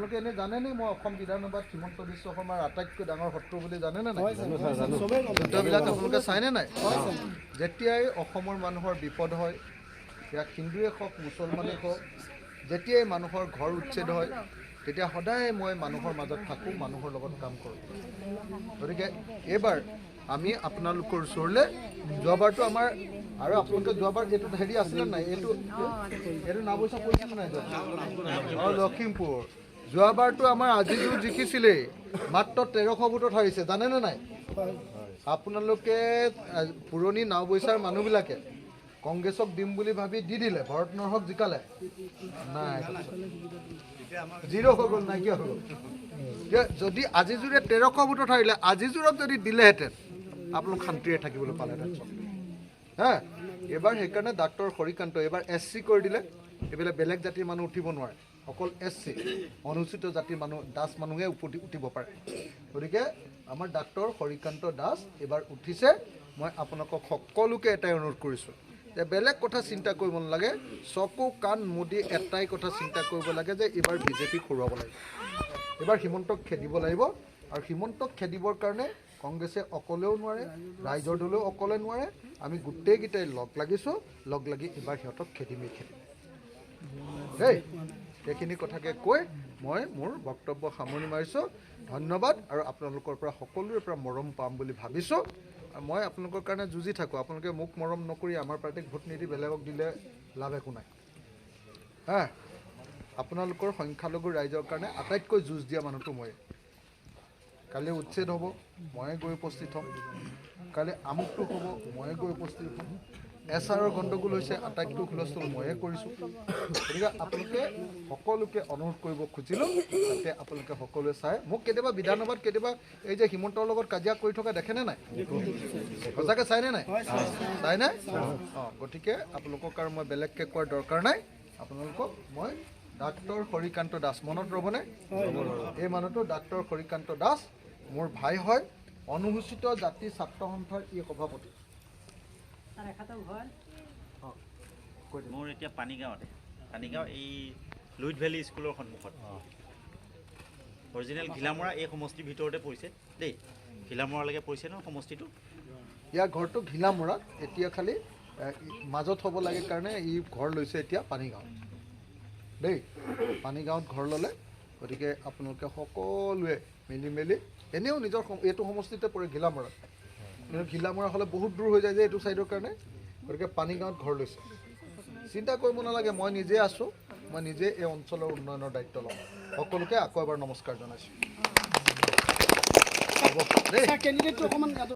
আপোনালোকে এনেই জানেনে, মই অসম বিধানসভাত হিমন্ত বিশ্ব শৰ্মাৰ আটাইতকৈ ডাঙৰ শত্ৰু বুলি জানেনে নাই? যুদ্ধবিলাক আপোনালোকে চাইনে নাই? যেতিয়াই অসমৰ মানুহৰ বিপদ হয়, ইয়াক হিন্দুৱে হওক, মুছলমানেই হওক, যেতিয়াই মানুহৰ ঘৰ উচ্ছেদ হয়, তেতিয়া সদায় মই মানুহৰ মাজত থাকোঁ, মানুহৰ লগত কাম কৰোঁ। গতিকে এইবাৰ আমি আপোনালোকৰ ওচৰলৈ যোৱাবাৰটো আমাৰ আৰু আপোনালোকে যোৱাবাৰ এইটো হেৰি আছিলে নাই? এইটো নাওবৈচা পৰিছিলে নাই? অঁ, লখিমপুৰ। যোৱাবাৰটো আমাৰ আজিজুৰ জিকিছিলেই, মাত্ৰ 1300 ভোটত হাৰিছে, জানেনে নাই আপোনালোকে? পুৰণি নাওবৈচাৰ মানুহবিলাকে কংগ্ৰেছক দিম বুলি ভাবি দি দিলে, ভৰত নৰহক জিকালে নাই, জিৰ' হৈ গ'ল, নাইকিয়া হৈ গ'ল। এতিয়া যদি আজিজুৰে 1300 ভোটত হাৰিলে, আজিজুৰক যদি দিলেহেঁতেন, আপোনালোক শান্তিৰে থাকিবলৈ পালেহেঁতেন চব। হা, এইবাৰ সেইকাৰণে ডাক্তৰ হৰিকান্ত এইবাৰ এছ চি কৰি দিলে। এইবিলাক বেলেগ জাতিৰ মানুহ উঠিব নোৱাৰে, অকল এছ চি, অনুসূচিত জাতিৰ মানুহ, দাস মানুহে উঠিব পাৰে। গতিকে আমাৰ ডাক্তৰ হৰিকান্ত দাস এইবাৰ উঠিছে। মই আপোনালোকক সকলোকে এটাই অনুৰোধ কৰিছোঁ যে বেলেগ কথা চিন্তা কৰিব নালাগে, চকু কাণ মুদি এটাই কথা চিন্তা কৰিব লাগে যে এইবাৰ বিজেপিক হৰুৱাব লাগিব, এইবাৰ হিমন্তক খেদিব লাগিব। আৰু হিমন্তক খেদিবৰ কাৰণে কংগ্ৰেছে অকলেও নোৱাৰে, ৰাইজৰ দলেও অকলে নোৱাৰে। আমি গোটেইকেইটাই লগ লাগিছোঁ, লগ লাগি এইবাৰ সিহঁতক খেদিমেই খেদিম দেই। সেইখিনি কথাকে কৈ মই মোৰ বক্তব্য সামৰণি মাৰিছোঁ। ধন্যবাদ। আৰু আপোনালোকৰ পৰা, সকলোৰে পৰা মৰম পাম বুলি ভাবিছোঁ আৰু মই আপোনালোকৰ কাৰণে যুঁজি থাকোঁ। আপোনালোকে মোক মৰম নকৰি, আমাৰ পাৰ্টীক ভোট নিদি বেলেগক দিলে লাভ একো নাই। হা, আপোনালোকৰ সংখ্যালঘু ৰাইজৰ কাৰণে আটাইতকৈ যুঁজ দিয়া মানুহটো ময়ে। কালি উচ্ছেদ হ'ব, ময়ে গৈ উপস্থিত হ'ম। কালি আমুকটো হ'ব, ময়ে গৈ উপস্থিত হ'ম। এছ আৰৰ গণ্ডগোল হৈছে, আটাইতকৈ হুলস্থুল ময়ে কৰিছোঁ। গতিকে আপোনালোকে সকলোকে অনুৰোধ কৰিব খুজিলোঁ যাতে আপোনালোকে সকলোৱে চাই মোক কেতিয়াবা বিধানসভাত, কেতিয়াবা এই যে হিমন্তৰ লগত কাজিয়া কৰি থকা দেখেনে নাই? সঁচাকৈ চাইনে নাই? চাইনে? অঁ, গতিকে আপোনালোকক আৰু মই বেলেগকৈ কোৱাৰ দৰকাৰ নাই। আপোনালোকক মই ডাক্তৰ হৰিকান্ত দাস মনত ৰ'বনে? এই মানুহটো ডাক্তৰ হৰিকান্ত দাস মোৰ ভাই হয়, অনুসূচিত জাতি ছাত্ৰ সন্থাৰ ই সভাপতি। অঁ, কৈ দিয়ক। মোৰ এতিয়া পানীগাঁৱতে, পানীগাঁও এই লুইত ভেলী স্কুলৰ সন্মুখত। অৰিজিনেল ঘিলামৰা এই সমষ্টিৰ ভিতৰতে পৰিছে দেই। ঘিলামৰালৈকে পৰিছে ন সমষ্টিটো? ইয়াৰ ঘৰটো ঘিলামৰাত, এতিয়া খালি মাজত হ'ব লাগে কাৰণে ই ঘৰ লৈছে এতিয়া পানীগাঁৱত দেই। পানীগাঁৱত ঘৰ ল'লে। গতিকে আপোনালোকে সকলোৱে মিলি মেলি এনেও নিজৰ এইটো সমষ্টিতে পৰে ঘিলামৰাত, কিন্তু ঘিলামৰা হ'লে বহুত দূৰ হৈ যায় যে এইটো ছাইডৰ কাৰণে, গতিকে পানীগাঁৱত ঘৰ লৈছে। চিন্তা কৰিব নালাগে, মই নিজে আছোঁ, মই নিজে এই অঞ্চলৰ উন্নয়নৰ দায়িত্ব ল'ম। সকলোকে আকৌ এবাৰ নমস্কাৰ জনাইছোঁ। হ'ব দেই। কেণ্ডিডেটটো অকণমান।